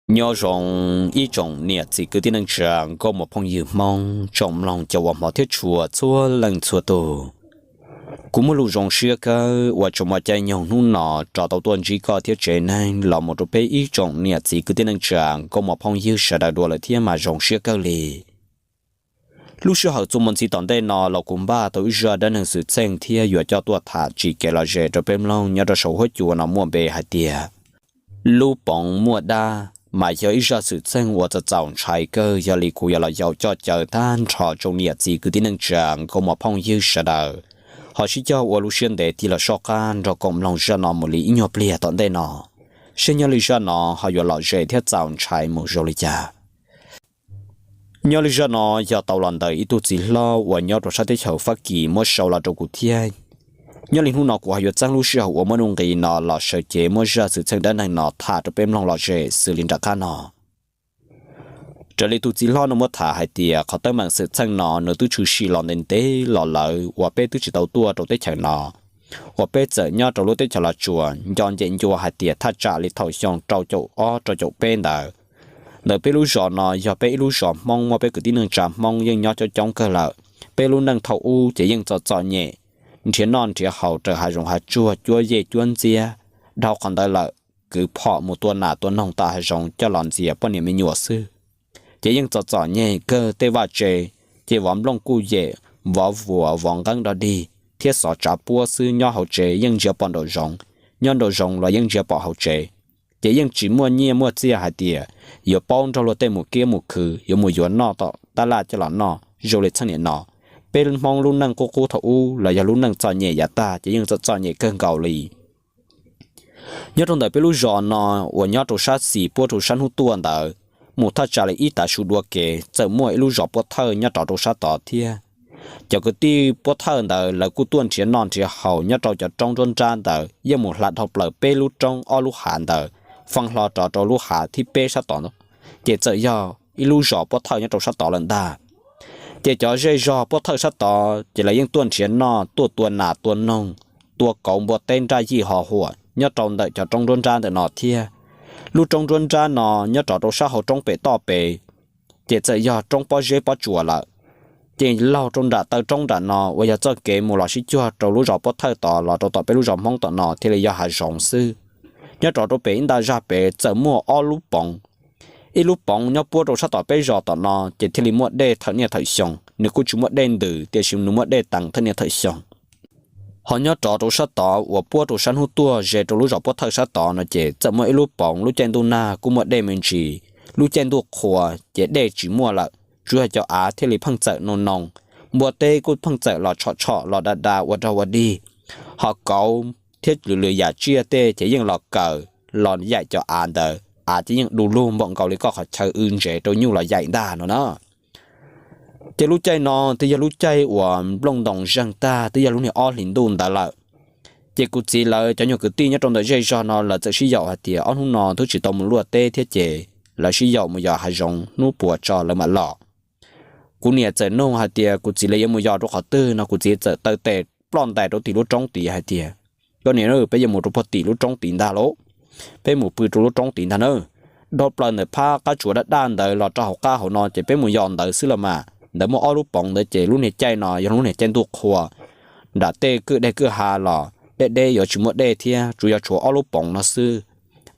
Nyob zoo ib tsoom niam txiv kwv tij neej tsa nkauj muam phooj ywg Hmoob, tsoom mloog cov uas hmov thiab tshua txhua leej txhua tus. Kuv muaj lus zoo siab kawg uas tsoom mloog caij nyoog hnub no rov tau tuaj ntsib koj thiab tsev neeg los mus rau peb ib tsoom niam txiv kwv tij neej tsa nkauj muam phooj ywg sawv daws dua lawm thiab mas zoo siab kawg li. Lub sij hawm txuas mus ntxiv tom ntej no los kuv npaj tau ib zaj dab neeg xwm txheej thiab yuav coj tuaj tham tsim kev lom zem rau peb mloog nyob rau saum huab cua no muaj npe hais tias Lub Poov Muaj Dab, mas yog ib zaj xwm txheej uas txaus txaus ntshai kawg. Yog li kuv yuav los yaum coj caw tag nrho tsoom niam txiv kwv tij neej tsa nkauj muam phooj ywg sawv daws ho sib cog ua lub siab ntev tig los soj qab nrog koom mloog zaj no mus li ib nyuag pliag tom ntej no, seb nyob li zaj no ho yuav lom zem thiab txaus ntshai mus zoo li cas. Nyob li zaj no yog tau los ntawm ib tug txiv hlob uas nyob rau sab teb chaws Fab Kis muab sau los rau kuv thiab. Nyob li hnub no kuv ho yuav txeeb lub sij hawm uas muaj nuj nqis no los sawv cev muab zaj xwm txheej dab neeg no tham rau peb mloog lom zem xws li nram qab no. Raws li tus txiv hlob no muab tham hais tias qhov teeb meem xwm txheej no nws twb tshwm sim los ntev ntev los lawm uas peb twb tsis tau tuaj rau teb chaws no, uas peb txawm nyob rau lub teb chaws Los Tsuas nco ncem ncua hais tias thaj tsam li thaum xyoo rau caum ob rau caum peb ntawd, ntawm peb lub zos no yog peb ib lub zos Hmoob muaj peb kwv tij neej tsa Hmoob yeej nyob coob coob kawg lawm. Peb lub neej thaum ub ces yeej txom txom nyem, nrhiav noj nrhiav haus raws hav zoov hav tsuag cuab yej cuab ntxiab, dhau qhov ntawd lawm kwv phom mus tua nas tua noog tom hav zoov coj los ntxias poj niam me nyuam xwb. Ces yeej txom txom nyem kawg, tej vaj tse ces vov nplooj kuj yem, vov vuas vov nqeeb dog dig thiab xov tsav puab xwb, nyob hauv tsev yeej ntsia pom nraum zoov, nyob nraum zoov los yeej ntsia pom hauv tsev. Ces yeej tsis muaj nyiaj muaj txiaj hais tias yuav paub nrog luag tej mus kiab mus khwv, yuav mus yuav noj tom tab laj coj los noj zoo li txheej niam no. Peb Hmoob lub neej qub qub thaum ub los yog lub neej txom nyem yav tag ces yeej txom txom nyem kawg nkaus li. Nyob rau ntawm peb lub zos no uas nyob rau sab xis puab rau sab hnub tuaj ntawd, mus thaj tsam li ib tav su dua kev txawm muaj ib lub zos puab thawj nyob rov rau sab tod thiab. Cov kwv tij puab thawj ntawd lawv kuj tuaj nrhiav noj nrhiav haus nyob rau cov roob nruab nrab ntawd, yeej mus hla dhau plaws peb lub roob ob lub hav ntawd, fee hlo rov rau lub hav thib peb sab tod, ces txawm yog ib lub zos puab thawj nyob rau sab tod lawm ntag. Ces cov zej zog puab thawj sab tod ces lawv yeej tuaj nrhiav noj, tuaj tua nas tua noog, tua kauv npua teb nraj yij ho huam nyob rau ntawm cov roob nruab nrab ntawm no thiab. Lub roob nruab nrab no nyob rov rau sab hauv roob pem toj pem, ces txawm yog roob pob zeb pob tsuas lawm. Ces laug rau nram taw roob nram no uas yog txoj kev mus los sib cuag rau lub zos puab thawj tod los rau tom peb lub zos Hmoob tom no thiaj li yog hav zoov xwb. Nyob rov rau pem ib nta zaj pem txawm muaj ob lub poov. Ib lub poov nyob puab rau sab tom peb zos tom no ces thiaj li muaj dej thawm niaj thawm xyoo, nws kuj tsis muaj dej ntws tiam sis nws muaj dej teev thawm niaj thawm xyoo. Ho nyob rov rau sab tod uas puab rau sab hnub tuaj ze rau lub zos puab thawj sab tod no ces txawm muaj ib lub poov, lub caij ntuj nag kuj muaj dej me ntsis, lub caij ntuj qhua ces dej tsis muaj lawm, tsuas yog cov av thiaj li pheej txawm noo noo, npua teb kuj pheej txawm los tshom tshom los da da ua dog ua dig, ho kauv thiab lwm lwm yam tsiaj tej ces yeej los kawm los yaim cov av ntawd, av ces yeej du lug npaum nkaus li koj qhov chaw w ntsev rau nyuj los yaim ntag no na. Ces lub caij no twb yog lub caij uas nplooj ntoos zeeg tag, twb yog lub niag ob hlis ntuj ntawd lawm. Ces kuv txiv lawv cov nyuag kwv tij nyob rau ntawm zej zog no lawv txawm sib yaum hais tias ob hnub no twb tsis tau mus luaj teb thiab ces lawv sib yaum mus yos hav zoov hnub puas tso lawv mam los. Kuv niam txawm nug hais tias kuv txiv lawv yuav mus yos rau qhov twg no, kuv txiv txawm taw tes ploj ntais rau tim lub roob tid hais tias, koj niam, peb yuav mus rau puag tim lub roob tid ntag lauj, peb mus pw rau lub roob tid ntag na. Dhau plaws ntawm phab qab tsuas daj daj ntawd los rau hauv qab hauv no ces peb mus yos ntawd xwb los mas. Ntawd muaj ob lub poov ntawd ces lub niag caij no yog lub niag caij ntuj qhua, nram tej kwj deg kwj ha los deb deb yuav tsis muaj dej thiab, tsuas yog tshuav ob lub poov no xwb.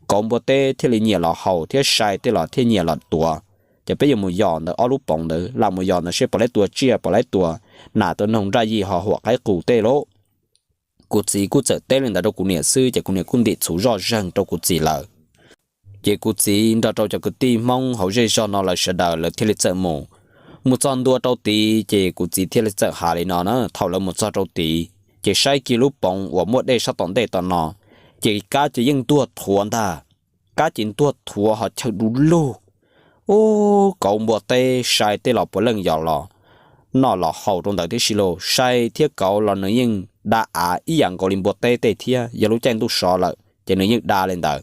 Kauv npua teb thiaj li nyiam los haus thiab sai tej los thiaj nyiam los tuav. Ces peb yuav mus yos ntawm ob lub poov ntawd, lam mus yos ntawd seb puas laib tua tsiaj, puas laib tua nas tua noog nraj yij ho huam qaib qus tej lauj. Kuv txiv kuj txawm teb li ntawd rau kuv niam xwb ces kuv niam kuj ntim txhuv zoj zeeg rau kuv txiv lawm. Ces kuv txiv nrog rau cov kwv tij Hmoob hauv zej zog no lawv sawv daws lawv thiaj li txawm mus. Mus txog ntua rau tid ces kuv txiv thiaj li txawm hais li no na, thaum lawv mus txog rau tid ces saib kiag lub poov uas muaj dej sab tom ntej tom no, ces kab ces yeej ntuag thuav ntag. Kab ces ntuag thuav ho chaw du lug. Ub, kauv npua teb sai tej los puav leej yog los noj los haus rau ntawd tib si lauj. Sai thiab kauv los nws yeej da av ib yam nkaus li npua teb tej thiab, yog lub caij ntuj sov lawm ces nws yeej da li ntawd.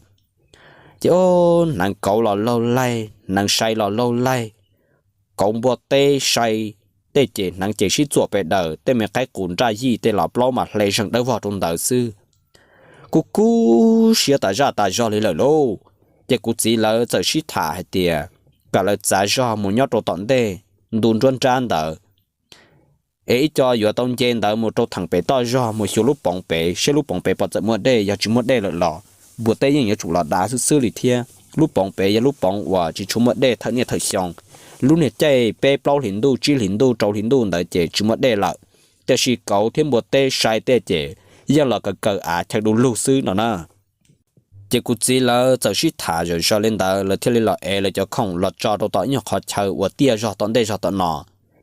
Ces ub, hneev kauv los laug laig, hneev sai los laug laig. Kauv npua teb sai tej ces hneev ces sib txuam pes daws, tej me qaib qus nraj yij tej los plaub mas hle zeeg dawb vog rau ntawd xwb. Kuj kub siab tas zaj tas zog li lawm lauj. Ces kuv txiv lawv txawm sib tham hais tias kom lawv txav zog mus nyob rau tom ntej ntu nruab nrab ntawd, es ib co yuav tau nce ntawd mus rau theem pem toj zog mus xyuas lub poov pem seb lub poov pem puas txawm muaj dej, yog tsis muaj dej lawm los npua teb yeej yuav tsum los dav xwb xwb li thiab. Lub poov pem yog lub poov uas tsis tshua muaj dej thawm niaj thawm xyoo. Lub niag caij peb plaub hlis ntuj, tsib hlis ntuj, rau hlis ntuj ntawd ces tsis muaj dej lawm, tiam sis kauv thiab npua teb sai tej ces yeej los kaw kaw av chaw du lug xwb no na. Ces kuv txiv lawv txawm sib tham zom zaws li ntawd, lawv thiaj li los ev lawv cov khoom los tso rau tom ib nyuag qhov chaw uas tiaj zog tom ntej zog tom no.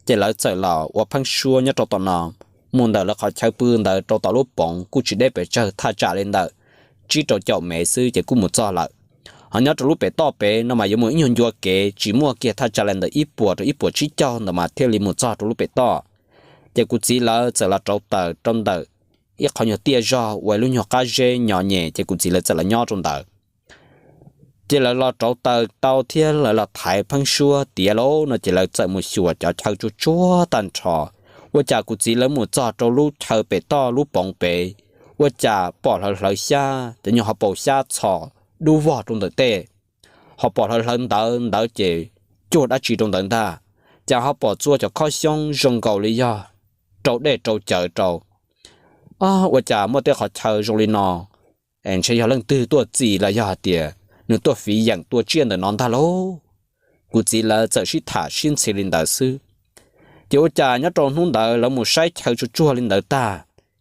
Ces lawv txawm los ua pheeb suab nyob rau tom no, mus ntawm lawv qhov chaw pw ntawd rau tom lub poov kuj tsis deb pes tsawg, thaj tsam li ntawm tsib rau caum mev xwb ces kuj mus txog lawm. Ho nyob rau lub pem toj pem no mas yuav mus ib nyuag ncua kev, tsis muaj kiag, thaj tsam li ntawm ib puas rau ib puas tsib caug ntawd mas thiaj li mus txog rau lub pem toj. Ces kuv txiv lawv txawm los rauv taws rau ntawm ib qhov nyuag tiaj zog ua ib lub nyuag qab zeb nyo nyem, ces kuv txiv lawv txawm los nyob rau ntawd. Ces lawv los rauv taws tau thiab lawv los thaiv pheeb suab tiav lawm no ces lawv txawm mus xyuas cov chaw tsuag tsuag tag nrho. Ua cas kuv txiv lawv mus txog rau lub chaw pem toj lub poov pem, ua cas pom hlawv hlawv xyab, cov nyuag hauv paus xyab txhos dub vog rau ntawm tej, ho pom hlawv hlawv ntawv ntawd ces cuag dab tsi rau ntawd ntag. Cas ho pom txua cov khob xyoob zoo nkaus li yog rau dej rau cawv rau. Ua cas muaj tej qhov chaw zoo li no, ntshe yog leej twg tuaj txi los yog hais tias nws tuaj fiv yeem tua tsiaj ntawm no ntag lauj. Kuv txiv lawv txawm sib tham sib ntxhi li ntawd xwb. Ces ua cas nyob rau hnub ntawd lawv mus saib chaw tsuag tsuag li ntawd tag,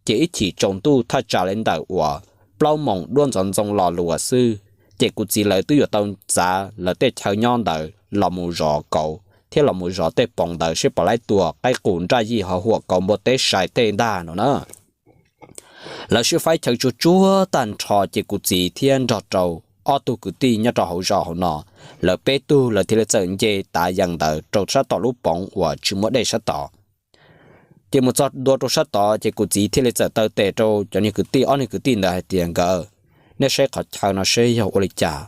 ces ib chim tsaus ntuj thaj tsam li ntawm uas plaub moos duab ntxoov ntxoo lo lus xwb, ces kuv txiv lawv twb yuav tau txav lawv tej chaw nyob ntawd los mus zov kauv thiab los mus zov tej poov ntawd seb puas laib tua qaib qus nraj yij ho huam kauv npua teb sai tej ntag no na. Lawv sib faib chaw tsuag tsuag tag nrho ces kuv txiv thiab nrog rau ob tug kwv tij nyob rau hauv zos hauv no, lawv peb tug lawv thiaj li txawm nce tav yees ntawd rau sab tom lub poov uas tsis muaj dej sab tod. Ces mus txog ntua rau sab tod ces kuv txiv thiaj li txawm taw tes rau cov niag kwv tij, ob niag kwv tij ntawd hais tias, Nkawd, nej saib qhov chaw no seb yog ua li cas,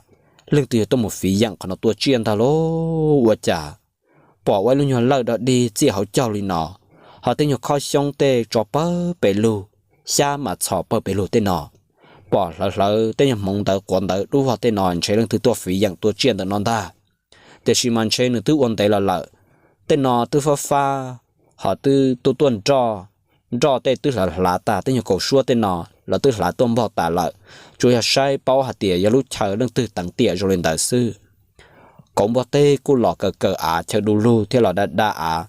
leej twg yog tuaj mus fiv yeem qhov no tua tsiaj ntag lauj. Ua cas pom ua ib lub nyuag lawj dog dig txij hauv caug li no, ho tej nyuag khob xyoob tej tso pawg pes lug, xyab mas txhos pawg pes lug tej no, pom hlawv hlawv tej nyuag hmoov ntawv quav ntawv dub vog tej no ntshe leej twg tuaj fiv yeem tua tsiaj ntawm no ntag. Tiam sis mas ntshe nws twb ua ntev los lawm, tej no twb fab fab, ho twb tuaj tuaj nroj, nroj tej twb hlav hlav tag, tej nyuag kaus suab tej no los twb hlav tuaj npog tas lawm. Tsuas yog saib paub hais tias yog lub chaw leej twg teev tiam zoo li ntawd xwb. Kauv npua teb kuj los kaw kaw av chaw du lug thiab los da da av,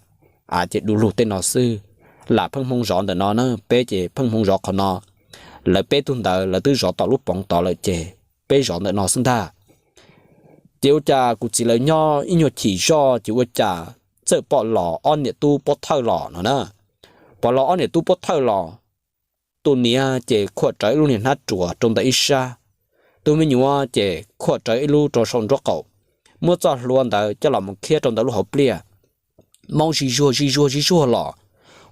av ces du lug tej no xwb. Lam pheej hmoo zov ntawm no na, peb ces pheej hmoo zov qhov no. Lawv peb tug ntawd lawv twb zov tom lub poov tod lawm ces peb zov ntawm no xwb ntag. Ces ua cas kuv txiv lawv nyob ib nyuag chim zoj ces ua cas txawm pom los ob niam tub pob thawj los no na. Pom los ob niam tub pob thawj los, tus niam ces khuam rawv ib lub niag hnab ruas rau ntawm ib sab, tus me nyuam ces khuam rawv ib lub rau saum nraub qaum, muab txoj hlua ntawd coj los mus khiab rau ntawm lub hauv pliaj, maub zig zuag zig zuag zig zuag los.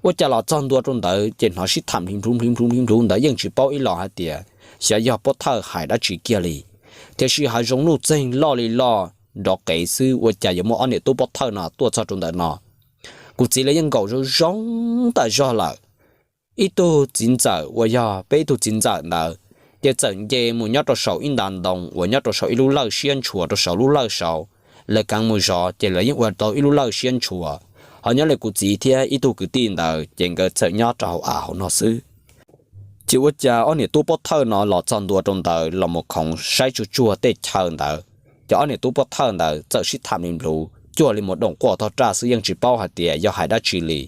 Ua cas los txog ntua rau ntawd ces hnov sib tham hli nplhuv hli nplhuv hli nplhuv ntawd yeej tsis paub ib los hais tias xyov yog pob thawj hais dab tsi kiag li. Tiam sis hav zoov nuj txeeg loj li loj nrov qev xwb, ua cas yuav muaj ob niam tub pob thawj no tuaj txog rau ntawm no. Kuv txiv lawv yeej nkaum zoo zoo tas zog lawm. Ib tug txiv ntxawm uas yog peb ib tug txiv ntxawm ntawd, ces txawm nce mus nyob rau saum ib nta ntoo uas nyob rau saum ib lub lawj siab ntshua rau saum lub lawj saud. Lawv kheev mus zov ces lawv yeej ua tau ib lub lawj siab ntshua, ho nyob li kuv txiv thiab ib tug kwv tij ntawd ces nkawd txawm nyob rau hauv av hauv no xwb. Ces ua cas ob niam tub pob thawj no los txog ntua rau ntawd los mus khoov saib tsuag tsuag tej chaw ntawd. Ces ob niam tub pob thawj ntawd txawm sib tham li nplhuv cuag li mus doom quaj tog raj xwb, yeej tsis paub hais tias yog hais dab tsi li.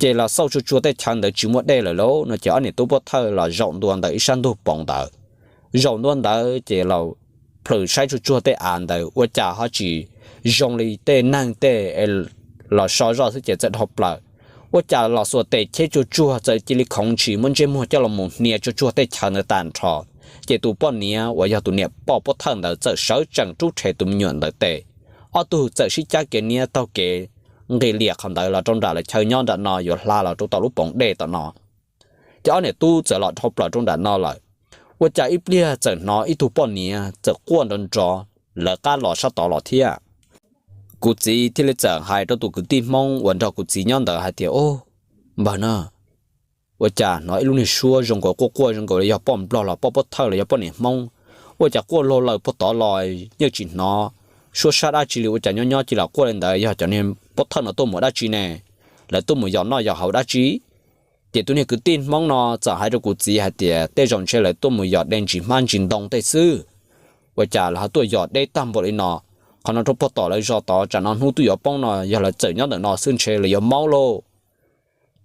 Ces los xauj tsuag tsuag tej chaw ntawd tsis muaj dej lawm lauj no ces ob niam tub pob thawj los zaum ntua ntawm ib sab ntug poov ntawd. Zaum ntua ntawd ces los plhws saib tsuag tsuag tej av ntawd ua cas ho tsis zoo li tej neeg tej los so zoj xwb ces txawm dhau plaws. Ua cas los xuas tes cheb tsuag tsuag txawm cia li khoov ntshis muab ntsej muag coj los mus hnia tsuag tsuag tej chaw ntawd tag nrho. Ces tus poj niam uas yog tus niam poj pob thawj ntawd txawm sawv tsees rub rhe tus me nyuam ntawd tes. Ob tug txawm sib cab kiag niab taug kev nqis lias qhov ntawd los rau nram lawv chaw nyob nram no yuav hla los rau tom lub poov dej tom no. Ces ob niam tub txawm los dhau plaws rau nram no lawm. Ua cas ib pliag txawm hnov ib tug poj niam txawm quaj nrov nrov lawv qab los sab tod los thiab. Kuv txiv thiaj li txawm hais rau tus kwv tij Hmoob uas nrog kuv txiv nyob ntawd hais tias, Ub, npawg na, ua cas hnov ib lub niag suab zoo nkaus quaj quaj zoo nkaus li yog poj nplog los poj pob thawj los yog poj niam Hmoob, Ua cas quaj luag lawm puag tod los yeej tsis hnov suab sab dab tsi li, ua cas nyob nyob cia li quaj li ntawd? Yog cov niag pov thawj no tuaj mus dab tsi ne? Lawv tuaj mus yos noj yos haus dab tsi? Ces tus niag kwv tij Hmoob no txawm hais rau kuv txiv hais tias, tej zaum ntshe lawv tuaj mus yos dej ntsis hmab ntsis ntoo tej xwb. Ua cas lawv ho tuaj yos deb tag npaum li no? Qhov no rau puag tom lawv zos tod, tsam no hnub twb yuav poob no, yog lawv txawm nyob ntawm no xwb ntshe lawv yuav maub lauj.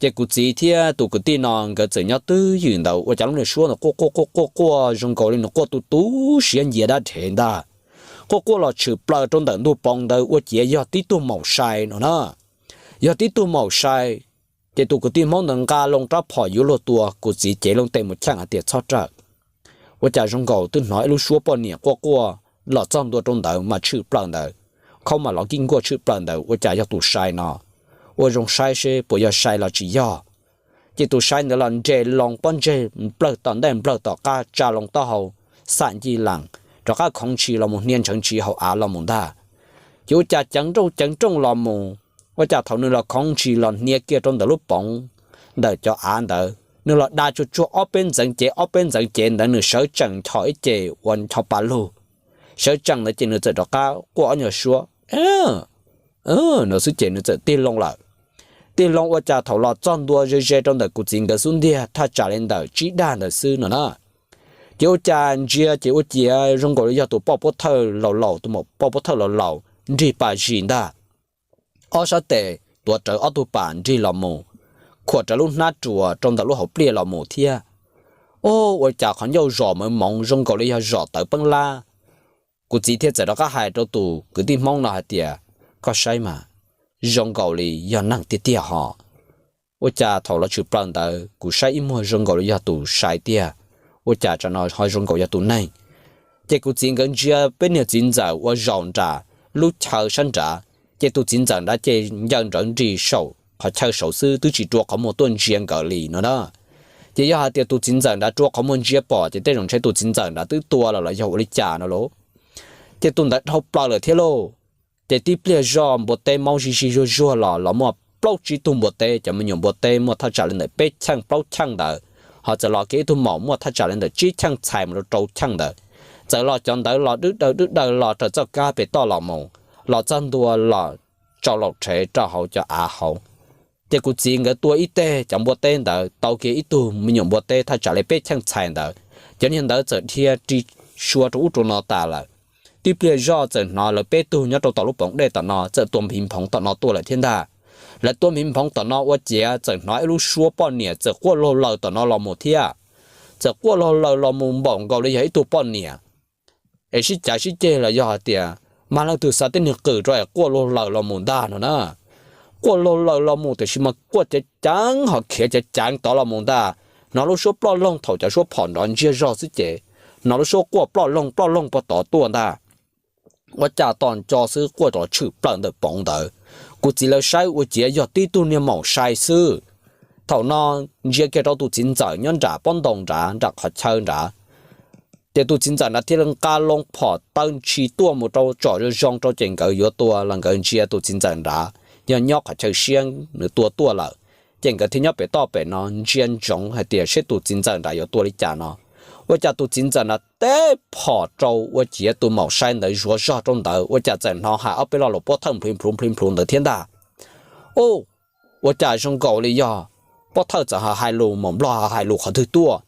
Ces kuv txiv thiab tus kwv tij no nkawd txawm nyob twj ywm ntawd, ua cas lub niag suab ntawd quaj quaj quaj quaj quaj zoo nkaus li nws quaj tu tu siab ncia dab dhev ntag. Quaj quaj los tshwm plaws rau ntawm ntug poov ntawd ua ciav yog tib tug maum sai no na. Yog tib tug maum sai. Ces tus kwv tij Hmoob ntawd nqa loo rab phom yuav luag tua, kuv txiv cev loo tes mus cheem hais tias, txhob rawm. Ua cas zoo nkaus twb hnov ib lub suab poj niam quaj quaj los txog ntua rau ntawd mas tshwm plaws ntawd, khaub mas los kij nkuaj tshwm plaws ntawd, ua cas yog tus sai no. Ua zoo saib seb puas yog sai los tsis yog. Ces tus sai ntawd los nres loo pob ntseg nplawg tom ntej nplawg tom qab, tsa loo taub hau xam ncij lees, rov qab khoov ntshis los mus hnia ntshav ntshis hauv av los mus ntag. Ces ua cas ceev nrooj ceev nrooj los mus, ua cas thaum nws los khoov ntshis los hnia kiag rau ntawm lub poov ntawm cov av ntawd, nws los da tsuag tsuag ob peb ntxeev cev ob peb ntxeev cev ntawd, nws sawv tsees nchos ib ce ua ncho pa lug. Sawv tsees ntawd ces nws txawm rov qab quaj ob nyuag suab no xwb ces nws txawm tig loo lawm. Tig loo ua cas thaum los txog ntua ze ze rau ntawm kuv txiv nkawd xub ntiag thaj tsam li ntawm tsib dag ntawd xwb no na. Ces ua cas ntsia ces ua ciav zoo nkaus li yog tus poj pov thawj laus laus, tus poj pov thawj laus laus nrig pas zis ntag. Ob sab tes tuav rawv ob tug pas nrig los mus, khuam rawv lub hnab ruas rau ntawm lub hauv pliaj los mus thiab. Ua cas qhov ncauj zom mawv moov zoo nkaus li yog zom tawv peeb lab. Kuv txiv thiaj txawm rov qab hais rau tus kwv tij Hmoob no hais tias, koj saib mas, zoo nkaus li yog neeg tiag tiag ho. Ua cas thaum los tshwm plaws ntawd kuv saib ib muag zoo nkaus li yog tus sai tiag, ua cas tsam no ho zoo nkaus yog tus neeg. Ces kuv txiv nkawd ntsia peb niag txiv ntxawm ua zaum nram lub chaw sab nrad, ces tus txiv ntxawm nrad ces ncaws nrawv nrig saum qhov chaw saud xwb, twb tsis rua qhov muag tuaj ntsia nkawd li no na. Ces yog hais tias tus txiv ntxawm nrad rua qhov muag ntsia pom ces tej zaum ntshe tus txiv ntxawm nrad twb tua lawm los yog ua li cas no lauj. Ces tus ntawd dhau plaws lawm thiab lauj. Ces tib pliag zoj npua teb maub zig zig zuag zuag los, los muaj plaub tsib tug npua teb, cov me nyuam npua teb muaj thaj tsam li ntawm peb cheej plaub cheej ntawd, ho txawm los kiag ib tug maum muaj thaj tsam li ntawm tsib cheej txhais mus rau rau cheej ntawd. Txawm los cov ntawd los dwb daw dwb daw los raws txoj kab pem toj los mus, los txog ntua los tsau laum rhev rau hauv cov av hauv. Ces kuv txiv nkawd tua ib teg cov npua teb ntawd tau kiag ib tug me nyuam npua teb thaj tsam li peb cheej txhais ntawd, cov niag ntawd txawm dhia ri sua rau ub rau no tas lawm. Tib pliag zoj txawm hnov lawv peb tug nyob rau tom lub poov dej tom no txawm tua nphiv nphoov tom no tuaj lawm thiab ntag. Lawv tua nphiv nphoov tom no ua ciav txawm hnov ib lub suab poj niam txawm quaj laug laws tom no los mus thiab. Txawm quaj laug laws los mus npaum nkaus li yog ib tug poj niam es sib cav sib ceg los yog hais tias mas leej twg xa tej niag qws rau es quaj laug laws los mus ntag no na. Quaj laug laws los mus tiam sis mas quaj ceev ceev ho khiav ceev ceev tod los mus ntag. Hnov lub suab ploj loog thaum cov suab phom nrov ntsiag zog xwb ces hnov lub suab quaj ploj loog ploj loog puag tod tuaj ntag. Ua cas tos nco xwb quaj rov tshwm plaws ntawm poov ntawd. Kuv txiv lawv saib ua ciav yog tib tug niag maum sai xwb. Thaum no ntsia kiag rau tus txiv ntxawm nyob nram pob ntoo nrad nram qhov chaw nrad, ces tus txiv ntxawm nrad thiaj li nqa loo phom taw ntshis tuaj mus rau tsom zoo zoo rau ces nkawd yuav tua los nkawd ntsia tus txiv ntxawm nrad yog nyob qhov chaw siab nws tua tuaj lawm. Ces nkawd thiaj nyob pem toj pem no ntsia ntsoov hais tias seb tus txiv ntxawm nrad yuav tua li cas no. Ua cas tus txiv ntxawm nrad teb phom rau ua ciav tus maum sai ntawd zuav zog rau ntawd ua cas txawm hnov hais ob peb lo lus pob thawj nplhiv nplhuv nplhiv nplhuv ntawd thiab ntag. Ua cas zoo nkaus li yog pob thawj txawm ho hais lus maum nplog ho hais lus qhov twg tuaj.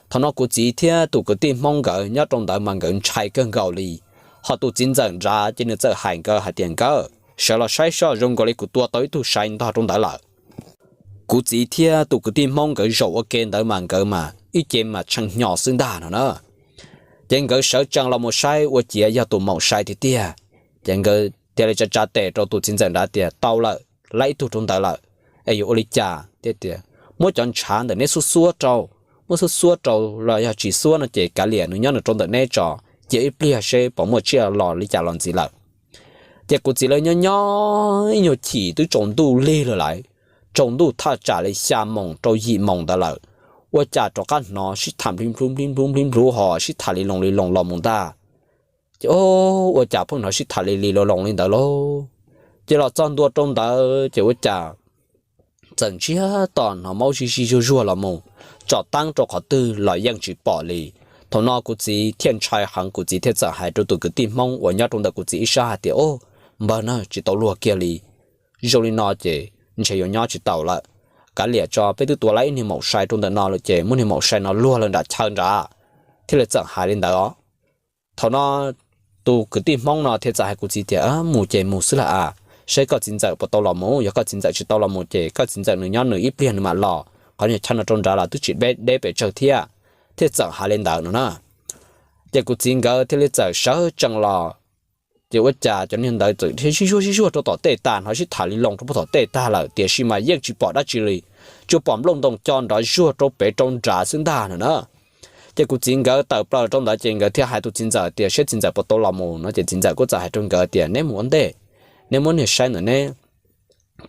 Thaum no kuv txiv thiab tus kwv tij Hmoob nkawd nyob rau ntawd mas nkawd ntshai kawg nkaus li. Ho tus txiv ntxawm nrad ces nws txawm hais nkawd hais tias nkawd sawv los saib soj zoo nkaus li kuv tua tau ib tug sai ntog rau ntawd lawm. Kuv txiv thiab tus kwv tij Hmoob nkawd zaum ua ke ntawd mas nkawd mas ib ce mas tshee hnyo xwb ntag no na. Ces nkawd sawv tsees los mus saib ua ciav yog tus maum sai tiag tiag. Ces nkawd thiaj li tsa tsa tes rau tus txiv ntxawm nrad tias tau lawm, laib ib tug rau ntawd lawm, es yuav ua li cas thiab tias muab cov ntshav ntawm neb xuab xuab rau, muab xuab xuab rau los yog tsis xuab no ces kav liam nws nyob nws rau ntawm neb tso, cia ib pliag seb puas muaj tsiaj los li cas los ntxiv lawm. Ces kuv txiv lawv nyob nyob ib nyuag chim twb tsaus ntuj lig lawm lauj, tsaus ntuj thaj tsam li xya moos rau yim moos ntawd lawm, ua cas rov qab hnov sib tham nplhiv nplhuv nplhiv nplhuv nplhiv nplhuv ho sib tham li loo li loo los mus ntag. Ces ua cas pheej hnov sib tham li li loo loo li ntawd lauj. Ces los txog ntua rau ntawd ces ua cas txawm ntsiag to hnov maub zig zig zuag zuag los mus, tsom teeb rau qhov twg los yeej tsis pom li. Thaum no kuv txiv thiaj ntshai heev, kuv txiv thiaj txawm hais rau tus kwv tij Hmoob uas nyob rau ntawm kuv txiv ib sab hais tias, Ub, npawg na, tsis tau luag kiag li. Zoo li no ces ntshe yuav nyob tsis tau lawm. Kav liam tso, peb twb tua tau ib niag maum sai rau ntawm no lawm ces muab niag maum sai no luag lawm nram chaw nrad. Thiaj li txawm hais li ntawd os. Thaum no tus kwv tij Hmoob no thiaj txawm hais kuv txiv tias, Mus ces mus xwb lam a, saib koj txiv ntxawm puas tau los mus. Yog koj txiv ntxawm tsis tau los mus ces koj txiv ntxawm nws nyob nws ib pliag nws mam los, qhov niag chaw no rau nrad los twb tsis deb pes tsawg thiab. Thiaj txawm hais li ntawd no na. Ces kuv txiv nkawd thiaj li txawm sawv tsees los. Ces ua cas cov niag ntawd txawm sib zuag sib zuag rau tom tej tag, hnov sib tham li loo rau puag tom tej tag lawm, tiam sis mas yeej tsis pom dab tsi li, tsuas pom nplooj ntoo co nrov zuag rau pem rau nrad xwb ntag no na. Ces kuv txiv nkawd tawm plaws rau ntawd ces nkawd thiaj hais tus txiv ntxawm tias, Saib txiv ntxawm puas tau los mus no. Ces txiv ntxawm kuj txawm hais rau nkawd tias, Neb mus ua ntej, neb muab niag saib ntawm neb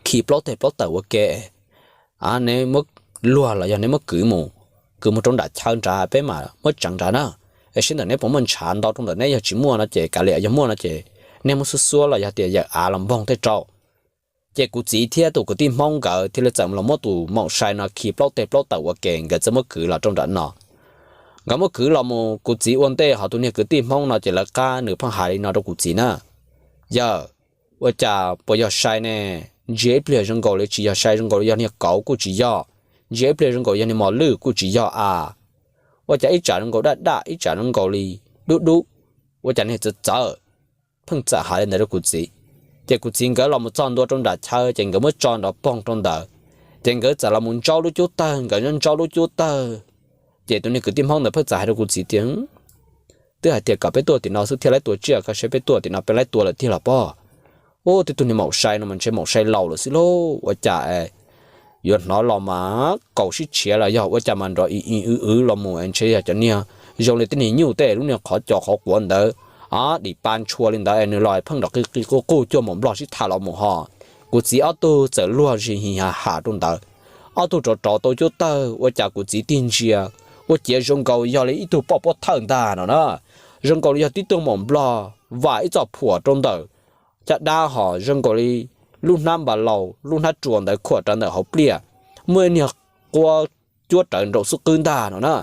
khi plaub teg plaub tawm ua ke, neb muab luag los yog neb muab kwv mus, kwv mus rau nram chaw nrad peb mam muab tseev nrad na. Es saib ntawm neb puas muaj ntshav ntau rau ntawm neb, yog tsis muaj no ces kav liam, yog muaj no ces neb muab xuab xuab los yog tias yawm av los npoog tej rau. Ces kuv txiv thiab tus kwv tij Hmoob nkawd thiaj li txawm los muab tus maum sai no khi plaub teg plaub tawm ua ke, nkawd txawm muab kwv los rau nram no. Nkawd muab kwv los mus, kuv txiv ua ntej, ho tus niag kwv tij Hmoob no ces lawv qab nws pheej hais li no rau kuv txiv na, Yawg, ua cas puas yog sai ne? Ntsia ib pliag zoo nkaus li tsis yog sai, zoo nkaus li yog niag kauv kuj tsis yog, ntsia ib pliag zoo nkaus yog niag mos lwj kuj tsis yog a. Ua cas ib tsam zoo nkaus daj daj, ib tsam zoo nkaus li dub dub, ua cas niag txawv txawv? Pheej txawm hais li ntawd rau kuv txiv. Ces kuv txiv nkawd los mus txog ntua rau nram chaw ces nkawd muab tso nrov poog rau ntawd. Ces nkawd txawm los mus ntsaub lub cub tawg, nkawd nyob ntsaub lub cub tawg. Ces tus niag kwv tij Hmoob ntawd pheej txawm hais rau kuv txiv tias, Twb hais tias kom peb tuaj tim no xwb thiaj laib tua tsiaj, koj saib peb tuaj tim no peb laib tua lawm tiag los pob. Ub, twb tug niag maum sai no mas ntshe maum sai laus lawm xwb lauj, ua cas yuav hnov los mas kaus sib tshiav los yog ua cas mas nrov i i w w los mus, ntshe yog cov niag zoo li tej niag nyuj tej lub niag qhov co qhov quav ntawd, dim pa ntshua li ntawd es nws los pheej nrov qi qi quj quj cuag maum nplog sib tham los mus ho. Kuv txiv ob tug txawm luag zis hi ha ham rau ntawd. Ob tug rov rov tau cub tawg, ua cas kuv txiv tig ntsia, ua ciav zoo nkaus yog li ib tug poj pob thawj ntag no na. Zoo nkaus li yog tib tug maum nplog vam ib txoj phuam rau ntawm caj dab ho zoo nkaus li lub hnab npas laus, lub hnab ruas ntawd khuam rawv ntawm hauv pliaj, muaj ib niag quab cuab rawv nraum xub qwb ntag no na.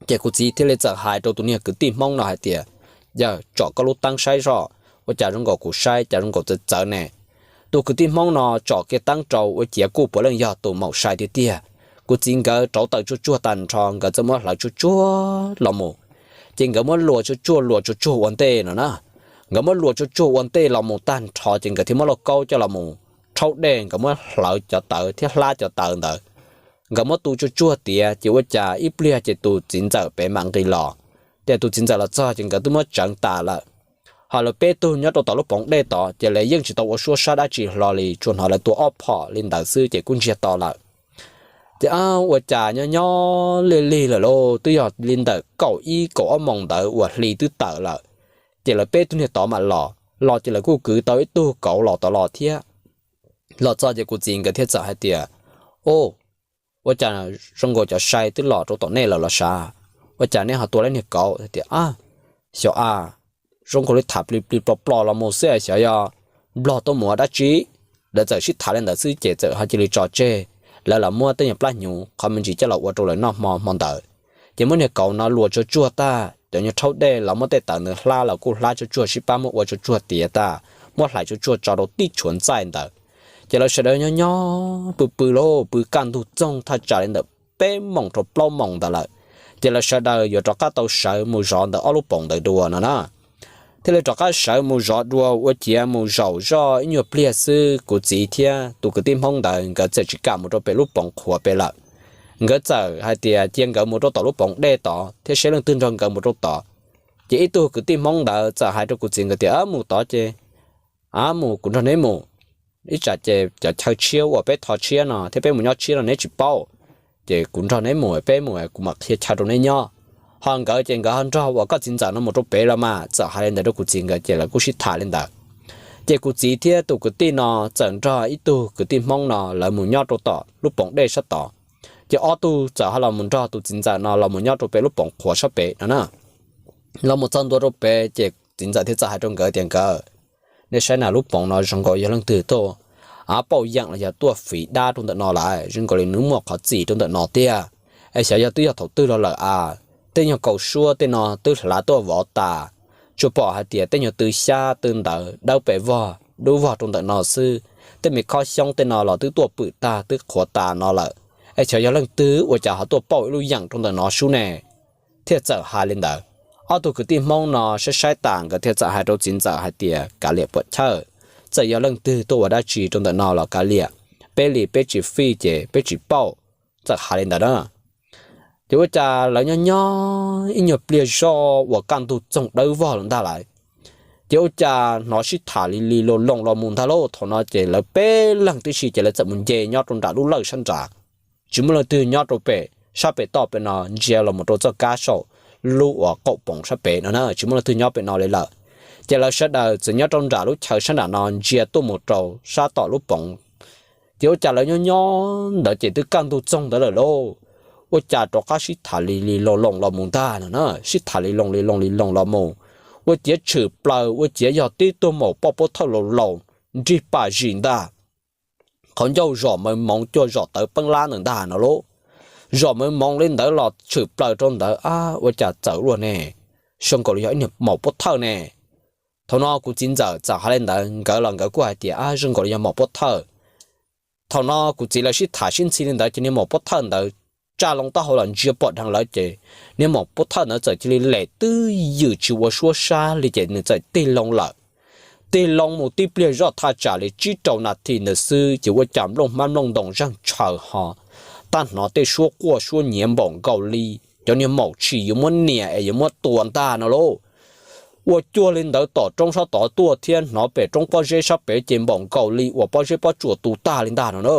Ces kuv txiv thiaj li txawm hais rau tus niag kwv tij Hmoob no hais tias, Yawg, tsom koj lub teeb saib zoj, ua cas zoo nkaus kuv saib cas zoo nkaus txawv txawv ne. Tus kwv tij Hmoob no tsom kiag teeb rau ua ciav kuj puav leej yog tus maum sai tiag tiag. Kuv txiv nkawd rauv taws tsuag tsuag tag nrho, nkawd txawm muab hlawv tsuag tsuag los mus. Ces nkawd muab luas tsuag tsuag luas tsuag tsuag ua ntej no na. Nkawd muab luas tsuag tsuag ua ntej los mus tag nrho ces nkawd thiaj muab lauj kaub coj los mus rhaub dej, nkawd muab hlawv cov tawv thiab hlab cov tawv ntawd. Nkawd muab tu tsuag tsuag tiav ces ua cas ib pliag ces tus txiv ntxawm pem mam nqis los. Ces tus txiv ntxawm los txog ces nkawd twb muab tseev tas lawm. Ho lawv peb tug nyob rau tom lub poov dej tod ces lawv yeej tsis tau ua suab sab dab tsi hlo li, tsuas hnov lawv tua ob phom li ntawd xwb ces kuj ntsiag to lawm. Ces ua cas nyob nyob lig lig lawm lauj, twb yog li ntawm kaum ib kaum ob moos ntawd uas hli twb tawm lawm. Ces lawv peb tug niag tod mam los, los ces lawv kuj kwv tau ib tug kauv los tod los thiab. Los txog ces kuv txiv nkawd thiaj txawm hais tias, Ub, ua cas zoo nkaus cov sai twb los rau tom nej lawm los sav? Ua cas nej ho tua lawv niag kauv? Tias, Xyov a, zoo nkaus li tham plig plig plog plog los mus xwb, xyov yog nplog tuaj mus ua dab tsi. Lawv txawm sib tham li ntawd xwb ces txawm ho cia li tso tseg. Lawv los muab tej nyuag plab hnyuv qhov me ntsis coj los ua rau lawv noj hmo hmo ntawd. Ces muab niag kauv no luas tsuag tsuag tag, cov nyuag rhaub dej los muab tej tawv ntawd hlab los kuj hlab tsuag tsuag sib pab muab ua tsuag tsuag tiav tag, muab hlais tsuag tsuag tso rau tib tshuav ntxaij ntawd. Ces lawv sawv daws nyob nyob pw pw lauj, pw kaj ntug txoog thaj tsam li ntawm peb moos rau plaub moos ntawd lawm. Ces lawv sawv daws yuav rov qab tau sawv mus zov ntawm ob lub poov ntawd dua no na. Thiaj li rov qab sawv mus zov dua ua ciav mus zaum zoj ib nyuag pliag xwb, kuv txiv thiab tus kwv tij Hmoob ntawd nkawd txawm tsis kam mus rau pem lub poov qhuav pem lawm. Nkawd txawm hais tias cia nkawd mus rau tom lub poov dej tod thiab seb leej twg nrog nkawd mus rau tod. Ces ib tug kwv tij Hmoob ntawd txawm hais rau kuv txiv nkawd tias, Mus tod ces mus, kuv nrog neb mus. Ib tsam ces cov chaw tshiab uas peb tho tshiab no thiab peb mus nyob tshiab no neb tsis paub, ces kuv nrog neb mus, peb mus kuv mam qhia chaw rau neb nyob. Ho nkawd ces nkawd ho nrog uas koj txiv ntxawm no mus rau pem los mas, txawm hais li ntawd rau kuv txiv nkawd ces lawv kuj sib tham li ntawd. Ces kuv txiv thiab tus kwv tij no txawm nrog ib tug kwv tij Hmoob no lawv mus nyob rau tom lub poov dej sab tod. Ces ob tug txawm ho los mus nrog tus txiv ntxawm no los mus nyob rau pem lub poov qhuav sab pem no na. Los mus txog ntua rau pem ces txiv ntxawm thiaj txawm hais rau nkawd tias, Nkawd, nej saib na, lub poov no zoo nkaus yog leej twg tuaj pauj yeem los yog tuaj fiv dab rau ntawm no lawm, zoo nkaus li nws muaj qhov txim rau ntawm no tiag. Es xyov yog twb yog thaum twg los lawm as. tej nyuag kaus suab tej no twb hlav tuaj vov tas, tsuas pom hais tias tej nyuag tw xyab tw ntawv dawb pes vog dub vog rau ntawm no xwb. Tej me khob xyoob tej no los twb tuaj pwm tag twb qhuav tas no lawm, es xyov yog leej twg ua cas ho tuaj pauj ib lub yeem rau ntawm no sub ne. Thiaj txawm hais li ntawd. Ob tug kwv tij Hmoob no saib saib tas nkawd thiaj txawm hais rau txiv ntxawm hais tias, Kav liam puam chawj, txawm yog leej twg tuaj ua dab tsi rau ntawm no los kav liam, peb li peb tsis fij ces peb tsis pauj. Txawm hais li ntawd na. Ces ua cas lawv nyob nyob ib nyuag pliag zoj uas kaj ntug txoog dawb vog lawm ntag lawm, ces ua cas hnov sib tham li li loo loo los mus ntag lauj. Thaum no ces lawv peb leeg tib si ces lawv txawm mus nce nyob rau nram lub lawj sab nrad, tsis muaj leej twg nyob rau pem sab pem toj pem no ntsia los mus rau txoj kab saum lub uas qaum poov sab pem no na, tsis muaj leej twg nyob pem no li lawm. Ces lawv sawv daws txawm nyob rau nram lub chaw sab nram no ntsia tuaj mus rau sab tom lub poov. Ces ua cas lawv nyob nyob ntawd ces twb kaj ntug txoog ntawd lawm lauj, ua cas rov qab sib tham li li loo loo los mus ntag no na, sib tham li loo li loo li loo los mus, ua ciav tshwm plaws ua ciav yog tib tug maum poj pub thawj laus laus nrig pam zim ntag. Qhov ncauj zom mawv moov cuag zom tawv peeb lab ntawm ntag no lauj. Zom mawv moov li ntawd los tshwm plaws rau ntawd, ab, ua cas txawv luaj ne, zoo nkaus li yog ib niag maum pub thawj ne. Thaum no kuv txiv ntxawm txawm hais li ntawd, nkawd los nkawd kuj hais tias, Ab, zoo nkaus li yog maum pub thawj. Thaum no kuv txiv lawv sib tham sib ntxhi li ntawd ces niag maum pub thawj ntawd tsa loo taub hau los ntsia pom dheev lawv ces niag maum pub thawj ntawd txawm cia li lem twb ywm tsis ua suab sab li ces nws txawm tig loo lawm. Tig loo mus tib pliag zoj thaj tsam li tsib rau nas this ntawd xwb ces ua cas nplooj hmab nplooj ntoos zeeg tshaws ho, tab hnov tej suab quaj suab nyiav npaum nkaus li cov niag maum tshis yuav muab nias es yuav muab tua ntag no lauj. Ua cuag li ntawd tom roob sab tod tuaj thiab hnov pem roob pob zeb sab pem ces npaum nkaus li uas pob zeb pob tsuas tu tag li ntag no na.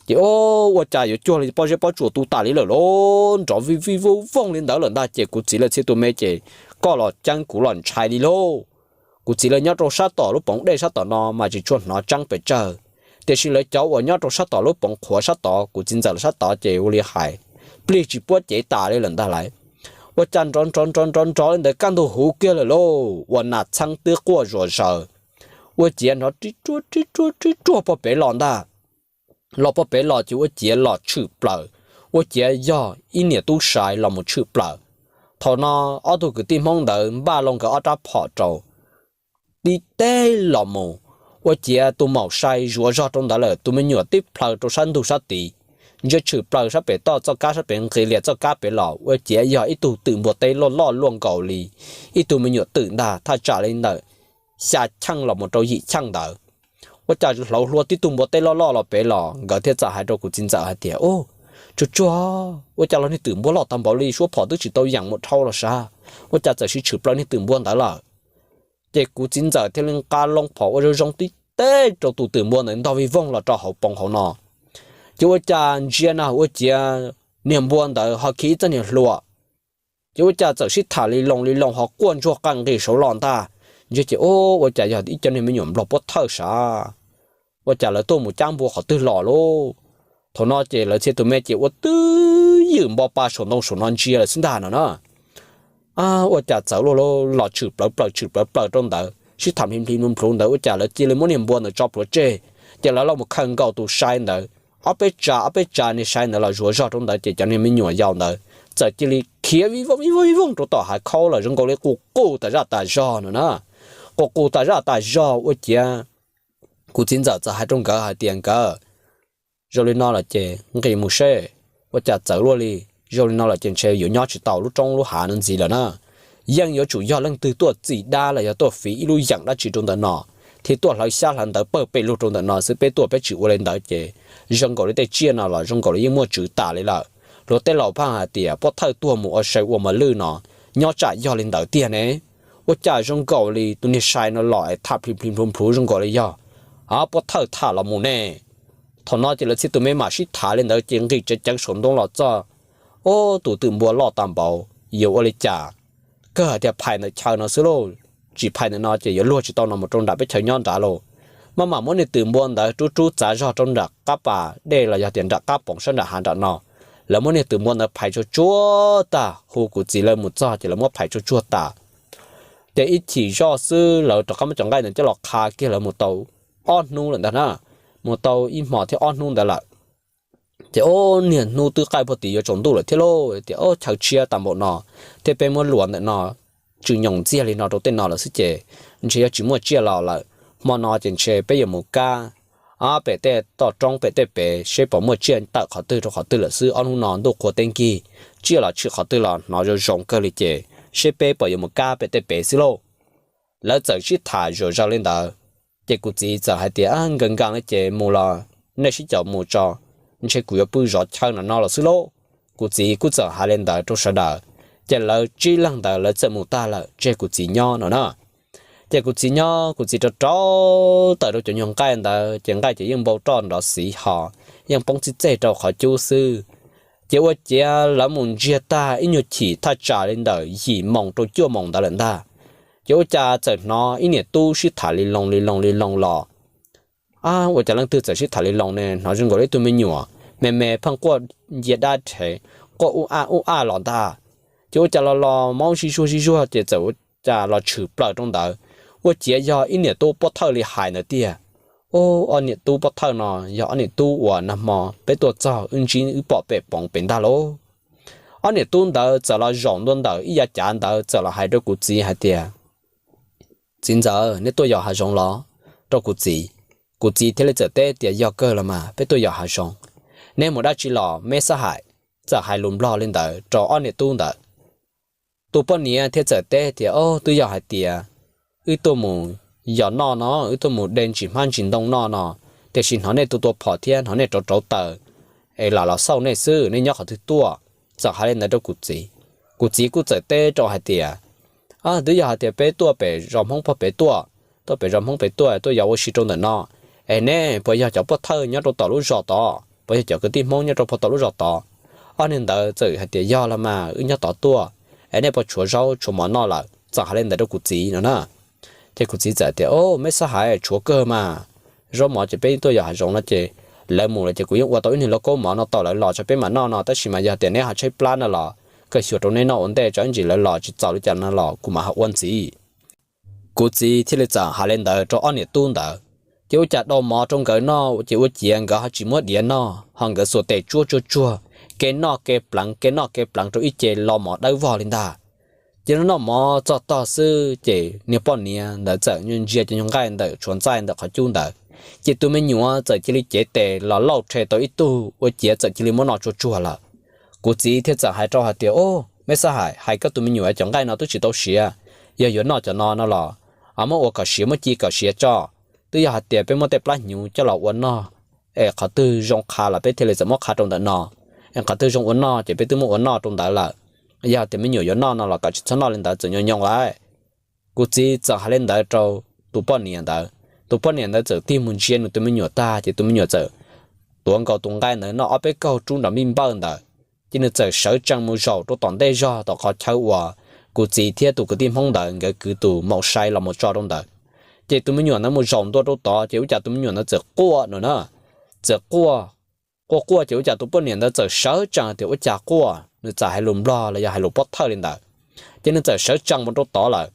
Ces ua cas yuav cuag li pob zeb pob tsuas tu tas li lawm lauj, nrov vij vij vooj vooj li ntawd lawm ntag ces kuv txiv lawv txhia tus me ces koj los ceeb kuv los ntshai li lauj. Kuv txiv lawv nyob rau sab tom lub poov dej sab tom no mas tsis tshua hnov tseeb pes tsawg, tiam sis lawv cov uas nyob rau sab tom lub poov qhuav sab tod kuv txiv ntxawm lawv sab tod ces ua li hais plig tsis puab cev tas li lawm ntag lauj. Ua cas nrov nrov nrov nrov nrov li ntawd kaj ntug huv kiag lawm lauj, ua nas txheeb twb quaj zuas zaws, ua ciav nrov rib ruag rib ruag rib ruag pog pem los ntag. Los pog pem los ces ua ciav los tshwm plaws, ua ciav yog ib niam tub sai los mus tshwm plaws. Thaum no ob tug kwv tij Hmoob ntawd npaj loo nkawd ob rab phom rau, tib teg los mus, ua ciav tus maum sai zuav zog rau ntawd lawm, tus me nyuam tib plhaw rau sab ntug sab tid, ntsia tshwm plaws sab pem toj txoj kab sab pem nqis lias txoj kab pem los ua ciav yog ib tug twm npua teb loj loj luaj nkaus li ib tug me nyuam twm ntag, thaj tsam li ntawm xya cheej los mus rau yim cheej ntawd. Ua cas hlauv hlua tib tug npua teb loj loj los pem los, nkawd thiaj txawm hais rau kuv txiv ntxawm hais tias, Ub, tsuag tsuag, ua cas los niag twm npua loj tag npaum li, suab phom twb tsis tau yeem mus dhau los sav, ua cas txawm sis tshwm plaws niag twm npua ntawd lawm? Ces kuv txiv ntxawm thiaj li nqa loo phom ua zoo zoo tib teg rau tus twm npua ntawd ntog vij voog los rau hauv poov hauv no. Ces ua cas ntsia na ua ciav niag npua ntawd ho khi ib txoj niag hlua, ces ua cas txawm sib tham li loo li loo ho quaj ntsuag qaj nqis saud los ntag. Ntsia ces ub, ua cas yog ib cov niag me nyuam nplog puab thawj sav, ua cas lawv tuaj mus cab npua qhov twg los lauj? Thaum no ces lawv txhia tus me ces ua twb ywm npo pa saum ntoo saum no ntsia lawm xwb ntag no na. Ua cas txawv luaj lauj, los tshwm plawv plaws tshwm plawv plaws rau ntawd, sib tham hli hli npluv npluv ntawd ua cas lawv cia li muab niag npua ntawd tso plhuav tseg. Ces lawv los mus khaws nkaus tus sai ntawd, ob peb tsa ob peb tsa niag sai ntawd los zuav zog rau ntawd ces cov niag me nyuam yaus ntawd txawm cia li khiav vij voog vij voog vij voog rau tom hav khaub lawm zoo nkaus li qus qus tas zaj tas zog no na. Qus qus tas zaj tas zog ua ciav kuv txiv ntxawm txawm hais rau nkawd hais tias, Nkawd, zoo li no lawm ces nqis mus seb, ua cas txawv luaj li. Zoo li no lawm ces ntshe yuav nyob tsis tau lub roob lub hav no ntxiv lawm na. Yeej yuav tsum yog leej twg tuaj txim dab los yog tuaj fiv ib lub yeem dab tsi rau ntawm no, thiaj tuaj hlawv xyab hlawv ntawv pawg pes lug rau ntawm no xwb, peb tuaj peb tsis ua li ntawd ces zoo nkaus li tej tsiaj no los zoo nkaus li yeej muaj tswv tas li lawm. Luag tej laus pheej hais tias puab thawj tuag mus ua sai ua mos lwj no, nyob tsam yog li ntawd tiag ne. Ua cas zoo nkaus li tus niag sai no los es tham plhis plhis plhuv plhuv zoo nkaus li yog puab thawj tham los mus ne. Thaum no ces lawv txhia tus me mam sib tham li ntawd ces nqis tsev ceev saum ntoo los txog. Ob, tus twm npua loj tas npaum, yuav ua li cas? Kawg hais tias phais ntawm chaw no xwb lauj, tsis phais ntawm no ces yuav luag tsis tau no mus rau nram peb chaw nyob nrad lauj. Maj mam muab niag twm npua ntawd rub rub txav zog rau nram qab pas dej los yog tias nram qab poov sab nram hav nram no. Lawv muab niag twm npua ntawd phais tsuag tsuag tag, hu kuv txiv lawv mus txog ces lawv muab phais tsuag tsuag tas. Ces ib chim zoj xwb lawv rov qab muab cov nqaij ntawd coj los qha kiag lawv mus tau ob hnub lawm ntag na, mus tau ib hmos thiab ob hnub ntawd lawm. Ces ob niag hnub twb qaij puag tim yuav tsaus ntuj lawm thiab lauj, tias ob chaw tshiab tag npaum no, thiab peb muab luas ntawm no tsw nyoos ntxiag li no rau tej no lawm xwb ces ntshe yog tsis muaj tsiaj los lawm. Hmo no ces ntshe peb yuav mus kab pem tej toj roob pem tej pem seb puas muaj tsiaj tawm qhov twg rau qhov twg lawm xwb. Ob hnub no ntuj qhua teb nkig, tsiaj los tshwm qhov twg los hnov zoo zoo kawg li ces seb peb puas yuav mus kab pem tej pem xwb lauj. Lawv txawm sib tham zuj zus li ntawd, ces kuv txiv txawm hais tias, Nkees nkees li ces mus los nej sib caum mus tso, ntshe kuv yuav pw zov chaw no no los xwb lauj. Kuv txiv kuj txawm hais li ntawd rau sawv daws, ces lawv tsib leeg ntawd lawv txawm mus tag lawm tseg kuv txiv nyob no na. Ces kuv txiv nyob, kuv txiv rau rau tawm rau cov nyuag nqaij ntawd ces nqaij ces yeej npau roj nrov xiv ho, yeej poob txij txej rau qhov cub xwb. Ces ua ciav lawv mus ntsiag tag ib nyuag chim thaj tsam li ntawm yim moos rau cuaj moos ntawd lawm ntag. Ces ua cas txawm hnov ib niam tub sib tham li loo li loo li loo los. Ab, ua cas leej twg txawm sib tham li loo ne? Hnov zoo nkaus li ib tug me nyuam me me pheej quaj ncia dab rhev, quaj ub ab ub ab los ntag. Ces ua cas los los mob sib zuag sib zuag ces txawm ua cas los tshwm plaws rau ntawd, ua ciav yog ib niam tub pov thawj li hais ntawd tiag. Ob niam tub pov thawj no yog ob niam tub uas nag hmo peb tuaj txog wb ntsib wb pom pem poov pem ntag lauj. Ob niam tub ntawd txawm los zaum ntua ntawm ib yav cav ntawd txawm los hais rau kuv txiv hais tias, Txiv ntxawm, neb tuaj yos hav zoov los? Rau kuv txiv. Kuv txiv thiaj li txawm teb tias, Yog kawg los mas, peb tuaj yos hav zoov. Neb mus dab tsi los me xab hais? Txawm hais lus Nplog li ntawd rau ob niam tub ntawd. Tus poj niam thiaj txawm teb tias, Ob, twb yog hais tias wb tuaj mus yos noj no, wb tuaj mus de ntsis hmab ntsis ntoo noj no, tiam sis hnov nej tua tua phom thiab hnov nej rauv rauv taws es lam los xauj nej xwb, nej nyob qhov twg tuaj? Txawm hais li ntawd rau kuv txiv. Kuv txiv kuj txawm teb rau hais tias, Twb yog hais tias peb tuaj pem zos Hmoob pog pem tuaj, tuaj pem zos Hmoob pem tuaj, tuaj yos ua si rau ntawm no, es neb puas yog cov pov thawj nyob rau tom lub zos tod, puas yog cov kwv tij Hmoob nyob rau puag tom lub zos tod? Ob niag ntawd txawm hais tias, Yog los mas, wb nyob tod tuaj, es nej puas tshuav zaub tshuav mov noj lawm? Txawm hais li ntawd rau kuv txiv no na. Ces kuv txiv txawm tias, Ob, me xab hais, tshuav kawg mas. Zaub mov ces peb tuaj yos hav zoov no ces lawv mus lawm ces kuv yeej ua tau ib niag lauj kaub mov no tau lawv los tso peb mam noj no, tab sis mas yog tias neb ho tshaib plab no los kawg xyuas rau neb noj ua ntej tso, ib ntsis lawv los tsis txaus li cas no los kuv mam ho ua ntxiv. Kuv txiv thiaj li txawm hais li ntawd rau ob niam tub ntawd. Ces ua cas dau mov rau nkawd noj ces ua ciav nkawd ho tsis muab diav noj, ho nkawd xuas tes tsuab tsuag tsuag, kev noj kev pleev kev noj kev pleev rau ib ce lo mov dawb vog li ntag. Ces noj mov txog tog xwb ces niag poj niam ntawd txawm ntsia cov nyuag nqaij ntawm tshuav ntxaij ntawm qhov cub ntawd, ces tus me nyuam txawm cia li cev tes los lauj rhe tau ib tug ua ciav txawm cia li muab noj tsuag tsuag lawm. Kuv txiv thiaj txawm hais rau hais tias, Ob, me xab hais, hais koj tus me nyuam cov nqaij no twb tsis tau siav, yog yuav noj cov no no los muab ua kom siav, muab ci kom siav tso. Twb yog hais tias peb muab tej plab hnyuv coj los ua noj es qhov twg zoo qha los peb thiaj li txawm muab qha rau ntawm no, es qhov twg zoo ua noj ces peb twb muab ua noj rau ntawd lawm. Yog tias me nyuam yuav noj no los kom tsis txhob noj li ntawd, txawm nyoos nyoos lawm. Kuv txiv txawm hais li ntawd rau tus poj niam ntawd. Tus poj niam ntawd txawm tig mus ntsia nws tus me nyuam tag ces tus me nyuam txawm tuav nkaus tus nqaij ntawd noj ob peb kaug rub nrov npij npawj ntawd, ces nws txawm sawv tsees mus zaum rau tom ntej zog tom qhov chaw uas kuv txiv thiab tus kwv tij Hmoob ntawd nkawd kwv tus maum sai los mus tso rau ntawd. Ces tus me nyuam ntawd mus zaum ntua rau tod ces ua cas tus me nyuam ntawd txawm quaj no na. Txawm quaj, quaj quaj ces ua cas tus poj niam ntawd txawm sawv tsees tias ua cas quaj, nws txawm hais lus Nplog los yog hais lus pov thawj li ntawd, ces nws txawm sawv tsees mus rau tod lawm.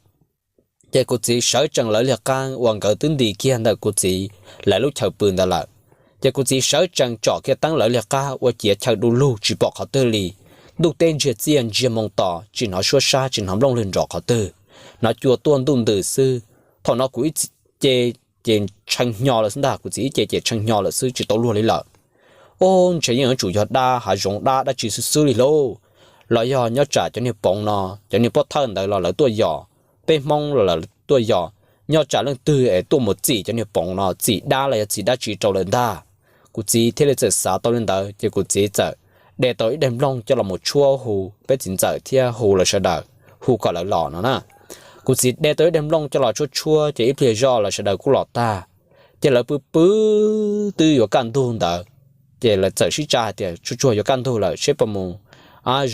Ces kuv txiv sawv tsees lawv liag qab uas nkawd twb nti kiag ntawm kuv txiv lawv lub chaw pw ntawd lawm. Ces kuv txiv sawv tsees tsom kiag teeb lawv liag qab ua ciav chaw du lug tsis pom qhov twg li. Ntuj teb ntsiag txiaj ntsiag moo tos tsis hnov suab sab tsis hnov nplooj lwg nrov qhov twg, hnov cua tuaj ntuj ntws xwb. Thaum no kuv ib ce ces tshee hnyo lawm xwb ntag, kuv txiv ib ce ces tshee hnyo lawm xwb tsis tau luag li lawm. Ub, ntshe yeej yuav tsum yog dab hav zoov dab dab tsi xwb xwb li lauj, los yog nyob tsam cov niag poov no cov niag pov thawj ntawd los lawv tuaj yos, peb Hmoob los lawv tuaj yos, nyob tsam leej twg es tuaj mus txim cov niag poov no, txim dab los yog txim dab tsi rau lawm ntag. Kuv txiv thiaj li txawm xav tau li ntawd ces kuv txiv txawm de tau ib daim nplooj coj los mus tshuab hu peb txiv ntxawm thiab hu lawv sawv daws, hu kom lawv los no na. Kuv txiv de tau ib daim nplooj coj los tshuab tshuab ces ib pliag zoj lawv sawv daws kuj los tag. Ces lawv pw pw twb yuav kaj ntug ntawd, ces lawv txawm sib tsa hais tias, Tsuag tsuag yuav kaj ntug lawm, seb puas mus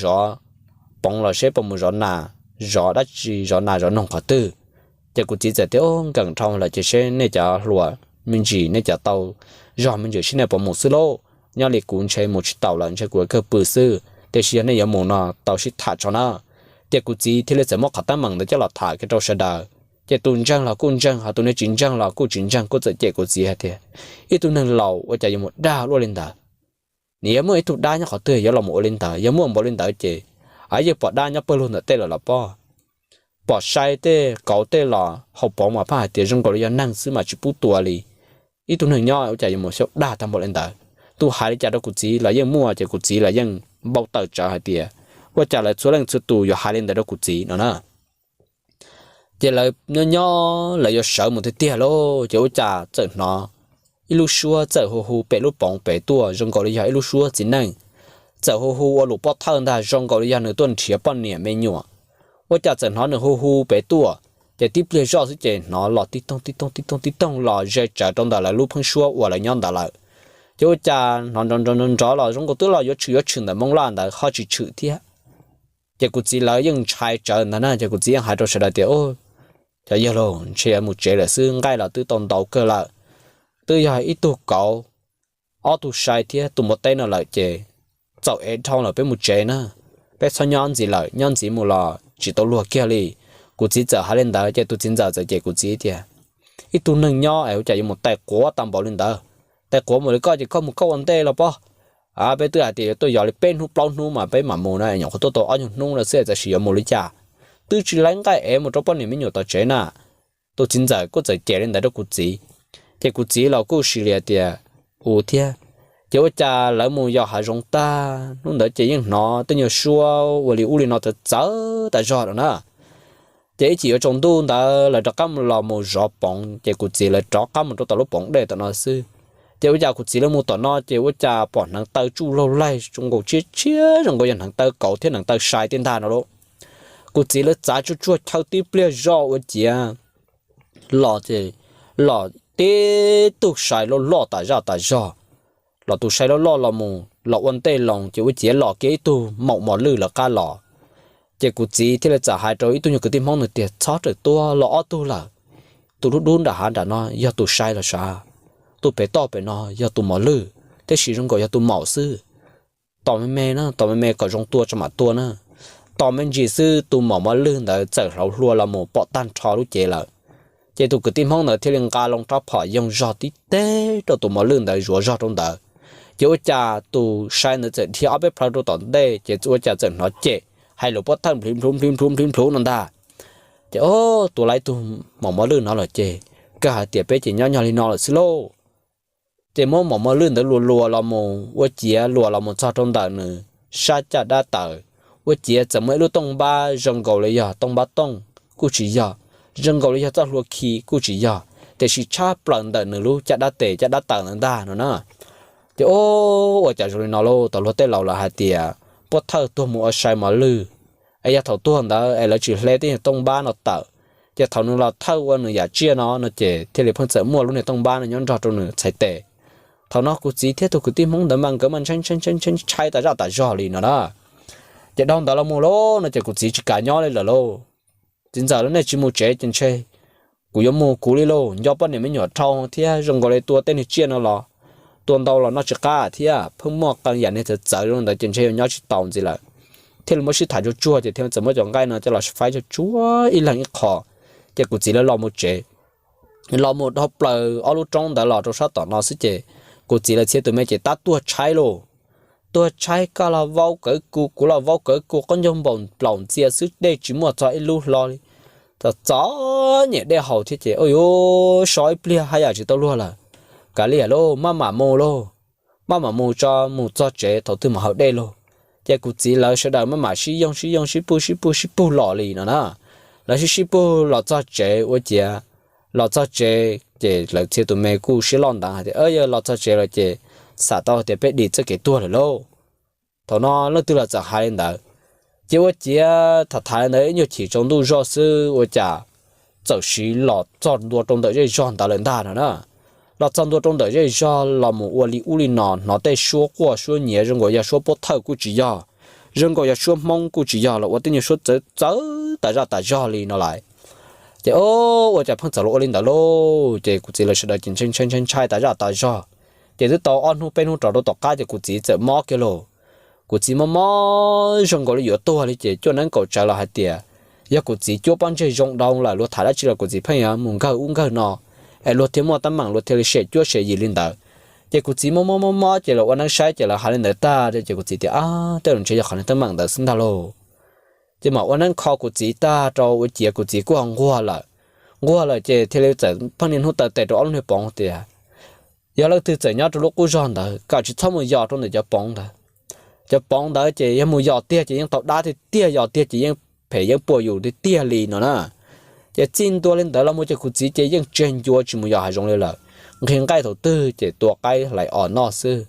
zov poov los seb puas mus zov nas, zov dab tsi, zov nas zov noog qhov twg. Ces kuv txiv txawm tias, Ub, nkees dhau lawm ces seb nej cov hluas me ntsis, nej cov tau zog me ntsis seb nej puas mus xwb lauj. Nyob li kuv ntshe mus tsis taus lawm, ntshe kuv kawg pw xwb, tiam sis yog nej yuav mus no tau sib tham tso na. Ces kuv txiv thiaj li txawm muab qhov teeb meem ntawd coj los tham kiag rau sawv daws. Ces tus ntseeg los kuj ntseeg, ho tus niag tsis ntseeg los kuj tsis ntseeg, kuj txawm cem kuv txiv hais tias, Ib tug neeg laus ua cas yuav mus dag luaj li ntawd. nws yog muaj ib tug dab nyob qhov twg yuav los mus ua li ntawd, yog muaj npaum li ntawd ces, a, yeej pom dab nyob pawg lug ntawm tej lawm los pob. Pom sai tej kauv tej los haus poov mas pheej hais tias zoo nkaus li yog neeg xwb mas tsis pub tua li. Ib tug neeg nyob ua cas yuav mus xyaum dag tag npaum li ntawd. Tus hais li cas rau kuv txiv los yeej muaj, ces kuv txiv los yeej npau taws tsawv hais tias ua cas lawv txhua leej txhua tus yuav hais li ntawd rau kuv txiv no na. Ces lawv nyob nyob lawv yuav sawv mus tiag tiag lauj, ces ua cas txawm hnov ib lub suab txawm hu hu pem lub poov pem tuaj, zoo nkaus li yog ib lub suab txiv neej, txawm hu hu ua lus pob thawj ntag, zoo nkaus li yog nws tuaj nrhiav poj niam me nyuam. Ua cas txawm hnov nws hu hu pem tuaj, ces tib pliag zoj xwb ces hnov los tib toog tib toog tib toog tib toog los ze tsawv rau ntawm lawv lub pheeb suab uas lawv nyob ntawd lawm. Ces ua cas hnov nrov nrov nrov nrov los zoo nkaus twb los yuav tshwm yuav tshwm ntawm Hmoob Laj ntawd ho tsis tshwm thiab. Ces kuv txiv lawv yeej ntshai tsawv ntag na, ces kuv txiv yeej hais rau sawv daws tias, Cov yawg lauj, ntshe yuav mus tsev lawm xwb, nqaij los twb tau ntau kawg lawm, twb yog ib tug kauv, ob tug sai thiab tus npua teb no lawm ces txaus ev dhau lawm, peb mus tsev na, peb txhob nyob ntxiv lawm, nyob ntxiv mus los tsis tau luag kiag li. Kuv txiv txawm hais li ntawd ces tus txiv ntxawm txawm cem kuv txiv tias, Ib tug neeg nyob es ua cas yuav mus tais quav tag npaum li ntawd? Tais quav mus li koj ces koj mus koj ua ntej los pob. Peb twb hais tias yuav tuaj yos li peb hnub plaub hnub mas peb mam mus na, nyuam qhuav tuaj tau ob nyuag hnub no xwb es txawm sim yuav mus li cas? Twb tsis laib nqaij ev mus rau poj niam me nyuam tom tsev na. Tus txiv ntxawm kuj txawm cem li ntawd rau kuv txiv, ces kuv txiv los kuj sim li tias, Ua thiab. Ces ua cas lawv mus yos hav zoov tag hnub ntawd ces yeej hnov tej nyuag suab ua li ub li no txawv txawv tas zog lawm na. Ces ib chim yuav tsaus ntuj ntawd lawv rov qab los mus zov poov, ces kuv txiv lawv rov qab mus rau tom lub poov dej tom no xwb. Ces ua cas kuv txiv lawv mus tom no ces ua cas pom hneev taw tsuj laug laig zoo nkaus tshiab tshiab zoo nkaus yog hneev taw kauv thiab hneev taw sai tej ntag no lauj. Kuv txiv lawv txav tsuag tsuag chaw tib pliag zoj ua ciav los ces los tib tug sai loj loj tas zaj tas zog. Los tus sai loj loj los mus los ua ntej loo ces ua ciav los kiag ib tug maum mos lwj lawv qab los. Ces kuv txiv thiaj li txawm hais rau ib tug nyuag kwv tij Hmoob nws tias, Txhob rawm tuaj, los ob tug lawm. Tus dub dub nram hav nram no yog tus sai los sav, tus pem toj pem no yog tus mos lwj, tab sis zoo nkaus yog tus maum xwb. Tos me me na, tos me me kom zoo tua tso mam tua na. Tos me ntsis xwb tus maum mos lwj ntawd txawm hlauv hlua los mus pom tag nrho lub cev lawm. Ces tus kwv tij Hmoob ntawd thiaj li nqa loo rab phom yoog zog tib teg rau tus mos lwj ntawd zuav zog rau ntawd. Ces ua cas tus sai ntawd txawm dhia ob peb plhaw rau tom ntej ces ua cas txawm hnov cem hais lus pob thawj nplhiv nplhuv nplhiv nplhuv nplhiv nplhuv no ntag. Ces, O, tua lawm ib tug maum mos lwj no lawm ces kawg hais tias peb ces nyob nyog li no lawm xwb lauj. Ces muab maum mos lwj ntawd luas luas los mus ua ciav luas los mus txog rau ntawm nws sab caj dab taws, ua ciav txawm muaj ib lub tooj npab zoo nkaus li yog tooj npab tooj kuj tsis yog, zoo nkaus li yog txoj hlua khi kuj tsis yog, tiam sis tshab plaws ntawm nws lub caj dab tes caj dab taws ntawd ntag no na. Ces, O, ua cas zoo li no lauj? Tau luag tej laus lawv hais tias pob thawj tuag mus ua sai mos lwj, es yog thaum tuag ntawd es lawv tsis hle tej nyuag tooj npab no tawm, ces thaum nws los thawj ua nws yam tsiaj no no ces thiaj li pheej txawm muaj lub niag tooj npab no nyob nrog rau nws txhais tes. Thaum no kuv txiv thiab tus kwv tij Hmoob ntawd mas nkawd mas ntshai ntshai ntshai ntshai tas zaj tas zog li no na. Ces dhau ntawd los mus lauj no ces kuv txiv tsis kam nyob li lawm lauj. Txiv ntxawm, Los nej tsis mus tsev ces ntshe kuv yuav mus kuv li lauj, nco poj niam me nyuam dhau thiab zoo nkaus li tua tej niag tsiaj no los tua ntau los noj tsis qab thiab, pheej muaj qee yam niag txawv txawv li ntawd ces ntshe yuav nyob tsis taus ntxiv lawm. Thiaj li muab sib tham tsuag tsuag ces thiaj txawm muab cov nqaij no coj los faib tsuag tsuag ib leeg ib qho, ces kuv txiv lawv los mus tsev. Los mus dhau plaws ob lub roob ntawd los rau sab tom no xwb ces kuv txiv lawv txhia tus me ces tab tuag tshaib lauj. Tuag tshaib, koj los vau kawv kuv, kuv los vau kawv kuv, qaub ncaug npaum nplaum ntxias xwb, dej tsis muaj txog ib lub hlo li. Txom txom nyem dej haus thiab ces, Ua yuav so ib pliag haj yam tsis tau luag lawm, kav liam lauj, maj mam mus lauj. Maj mam mus tso, mus txog tsev thaum twg mam haus dej lauj. Ces kuv txiv lawv sawv daws maj mam sib yoog sib yoog sib pug sib pug sib pug los li no na. Lawv sib sib pug los txog tsev ua ciav, los txog tsev ces lawv txhia tus me kuj siab loj ntawd hais tias, Yog los txog tsev lawm ces xam tau tias peb dim txoj kev tuag lawm lauj. Thaum no leej twg los txawm hais li ntawd. Ces ua ciav tham tham li ntawd ib nyuag chim tsaus ntuj zoj xwb ua cas txawm sim los txog ntua rau ntawm zej zog ntawd lawm ntag no na. Los txog ntua rau ntawm zej zog los mus ua li ub li no, hnov tej suab quaj suab nyiav zoo nkaus yog suab pob thawj kuj tsis yog, zoo nkaus yog suab Hmoob kuj tsis yog, los ua tej nyuag suab txawv txawv tas zaj tas zog li no lawm. Ces, O, ua cas pheej txawm los ua li ntawd lauj? Ces kuv txiv lawv sawv daws ces ntshai ntshai ntshai ntshai tas zaj tas zog. Ces twb tau ob hnub peb hnub rau rau tom qab ces kuv txiv txawm mob kiag lauj. Kuv txiv mob mob zoo nkaus li yuav tuag li ces cuaj neeb kaum tsawv los hais tias yog kuv txiv cuab pob ntseg zoo dhau lawm, luag tham dab tsi los kuv txiv pheej yuav mus nkawg ub nkawg no, es luag thiaj muaj teeb meem, luag thiaj li sem cuab sem yim li ntawd. Ces kuv txiv mob mob mob mob ces lawv ua neeb saib ces lawv hais li ntawd tag ces kuv txiv tias, Ab, tej zaum ntshe yog qhov niag teeb meem ntawd xwb ntag lauj. Ces mam ua neeb kho kuv txiv tag rau ua ciav kuv txiv kuj ho nquag lawm. Nquag lawm ces thiaj li txawm pheej niaj hnub taw tes rau ob lub niag poov tias, Yog leej twg txawm nyob rau lub qub zog ntawd kom tsis txhob mus yos rau ntawm cov poov ntawd. Cov poov ntawd ces yog mus yos tiag ces yeej tau dab tiag tiag, yos tiag ces yeej phem yeej puas yus tiag tiag li no na. Ces txij ntua li ntawd los mus ces kuv txiv ces yeej tsis ncua tsis mus yos hav zoov li lawm. Nqhis nqaij thaum twg ces tua qaib hlais os noj xwb.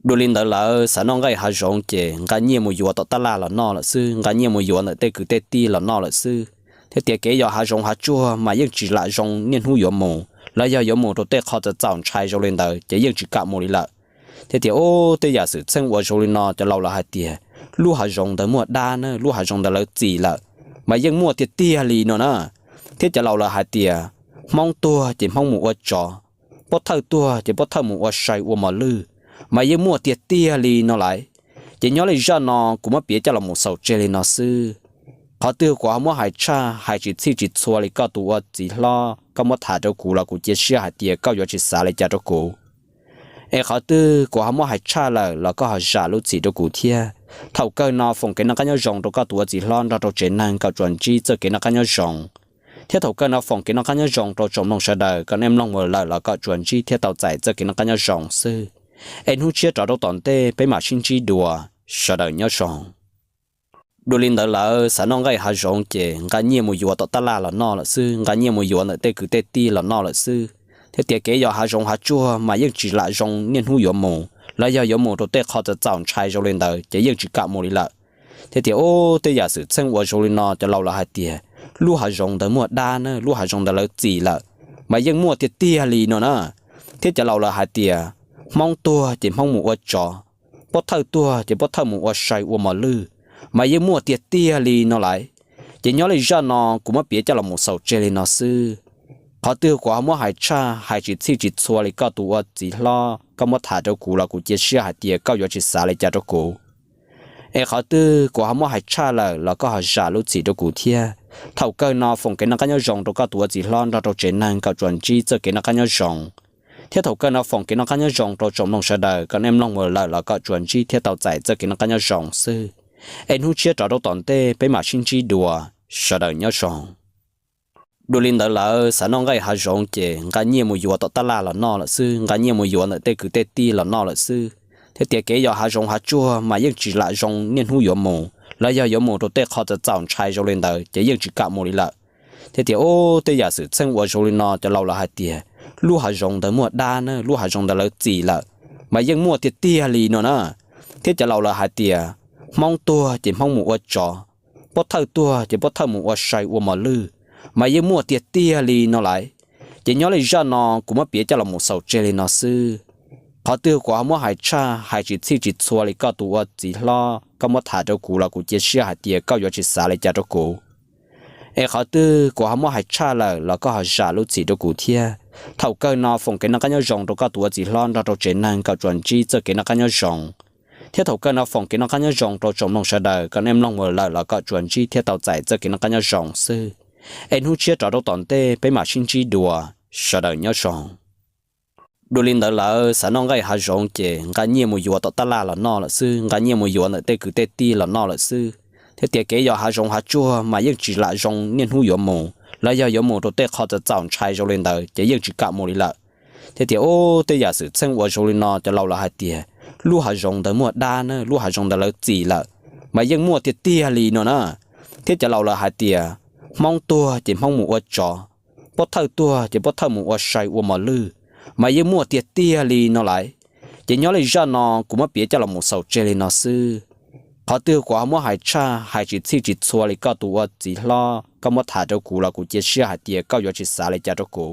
Dua li ntawd lawv xav noj nqaij hav zoov ces nqa nyiaj mus yuav tom tab laj los noj lawm xwb, nqa nyiaj mus yuav ntawm tej kwv tej tij los noj lawm xwb. Thiab tias kev yos hav zoov hav tsuag mas yeej tsis lam zoo niaj hnub yuav mus, los yog yuav mus rau tej qhov txawm txaus ntshai zoo li ntawd ces yeej tsis kam mus li lawm. Thiab tias, Ub, tej yam xwm txheej uas zoo li no cov laus lawv hais tias lub hav zoov ntawd muaj dab na, lub hav zoov ntawd lawv txim lawm, mas yeej muaj tiag tiag li no na. Thiab cov laus lawv hais tias Hmoob tuag ces Hmoob mus ua tsov, pov thawj tuag ces pov thawj mus ua sai ua mos lwj, mas yeej muaj tiag tiag li no lawm. Ces nyob li zaj no kuv muab piav coj los mus xaus tseg li no xwb. Qhov twg kuv ho muab hais tshaj hais tsis txhij tsis txhua li koj tus ua txiv hlob, koj muab tham rau kuv los kuv cia siab hais tias koj yuav tsis xav li cas rau kuv. Es qhov twg kuv ho muab hais tshaj lawm los koj ho zam lub txim rau kuv thiab. Thaum kawg no foom kev noj qab nyob zoo rau koj tus ua txiv hlob nrog rau tsev neeg kom tsuas ntsib txoj kev noj qab nyob zoo. Thiab thaum kawg no foom kev noj qab nyob zoo rau tsoom mloog sawv daws, kom nej mloog mus lawm los kom tsuas ntsib thiab tau txais txoj kev noj qab nyob zoo xwb. Es hnub tshiab rov rau tom ntej peb mam sib ntsib dua, sawv daws nyob zoo. Dua li ntawd lawv xav noj nqaij hav zoov ces nqa nyiaj mus yuav tom tab laj los noj lawm xwb, nqa nyiaj mus yuav ntawm tej kwv tej tij los noj lawm xwb. Thiab tias kev yos hav zoov hav tsuag mas yeej tsis lam zoo niaj hnub yuav mus, los yog yuav mus rau tej qhov txawm txaus ntshai zoo li ntawd ces yeej tsis kam mus li lawm. Thiab tias, Ub, tej yam xwm txheej uas zoo li no cov laus lawv hais tias lub hav zoov ntawd muaj dab na, lub hav zoov ntawd lawv txim lawm, mas yeej muaj tiag tiag li no na. Thiab cov laus lawv hais tias Hmoob tuag ces Hmoob mus ua tsov, pov thawj tuag ces pov thawj mus ua sai ua mos lwj, mas yeej muaj tiag tiag li no lawm. Ces nyob li zaj no kuv muab piav coj los mus xaus tseg li no xwb. Qhov twg kuv ho muab hais tshaj hais tsis txhij tsis txhua li koj tus ua txiv hlob, koj muab tham rau kuv los kuv cia siab hais tias koj yuav tsis xav li cas rau kuv. Es qhov twg kuv ho muab hais tshaj lawm los koj ho zam lub txim rau kuv thiab. Thaum kawg no foom kev noj qab nyob zoo rau koj tus ua txiv hlob nrog rau tsev neeg kom tsuas ntsib txoj kev noj qab nyob zoo. Thiab thaum kawg no foom kev noj qab nyob zoo rau tsoom mloog sawv daws, kom nej mloog mus lawm los kom tsuas ntsib thiab tau txais txoj kev noj qab nyob zoo xwb. Es hnub tshiab rov rau tom ntej peb mam sib ntsib dua, sawv daws nyob zoo. Dua li ntawd lawv xav noj nqaij hav zoov ces nqa nyiaj mus yuav tom tab laj los noj lawm xwb, nqa nyiaj mus yuav ntawm tej kwv tej tij los noj lawm xwb. Thiab tias kev yos hav zoov hav tsuag mas yeej tsis lam zoo niaj hnub yuav mus, los yog yuav mus rau tej qhov txawm txaus ntshai zoo li ntawd ces yeej tsis kam mus li lawm. Thiab tias, Ub, tej yam xwm txheej uas zoo li no cov laus lawv hais tias lub hav zoov ntawd muaj dab na, lub hav zoov ntawd lawv txim lawm, mas yeej muaj tiag tiag li no na. Thiab cov laus lawv hais tias Hmoob tuag ces Hmoob mus ua tsov, pov thawj tuag ces pov thawj mus ua sai ua mos lwj, mas yeej muaj tiag tiag li no lawm. Ces nyob li zaj no kuv muab piav coj los mus xaus tseg li no xwb. Qhov twg kuv ho muab hais tshaj hais tsis txhij tsis txhua li koj tus ua txiv hlob, koj muab tham rau kuv los kuv cia siab hais tias koj yuav tsis xav li cas rau kuv. Es qhov twg kuv ho muab hais tshaj lawm los koj ho zam lub txim rau kuv thiab. Thaum kawg no foom kev noj qab nyob zoo rau koj tus ua txiv hlob nrog rau tsev neeg kom tsuas ntsib txoj kev noj qab nyob zoo. Thiab thaum kawg no foom kev noj qab nyob zoo rau tsoom mloog sawv daws, kom nej mloog mus lawm los kom tsuas ntsib thiab tau txais txoj kev noj qab nyob zoo xwb. Es hnub tshiab rov rau tom ntej peb mam sib ntsib dua, sawv daws nyob zoo. Dua li ntawd lawv xav noj nqaij hav zoov ces nqa nyiaj mus yuav tom tab laj los noj lawm xwb, nqa nyiaj mus yuav ntawm tej kwv tej tij los noj lawm xwb. Thiab tias kev yos hav zoov hav tsuag mas yeej tsis lam zoo niaj hnub yuav mus, los yog yuav mus rau tej qhov txawm txaus ntshai zoo li ntawd ces yeej tsis kam mus li lawm. Thiab tias, Ub, tej yam xwm txheej uas zoo li no cov laus lawv hais tias lub hav zoov ntawd muaj dab na, lub hav zoov ntawd lawv txim lawm, mas yeej muaj tiag tiag li no na. Thiab cov laus lawv hais tias Hmoob tuag ces Hmoob mus ua tsov, pov thawj tuag ces pov thawj mus ua sai ua mos lwj, mas yeej muaj tiag tiag li no lawm. Ces nyob li zaj no kuv muab piav coj los mus xaus tseg li no xwb. Qhov twg kuv ho muab hais tshaj hais tsis txhij tsis txhua li koj tus ua txiv hlob, koj muab tham rau kuv los kuv cia siab hais tias koj yuav tsis xav li cas rau kuv.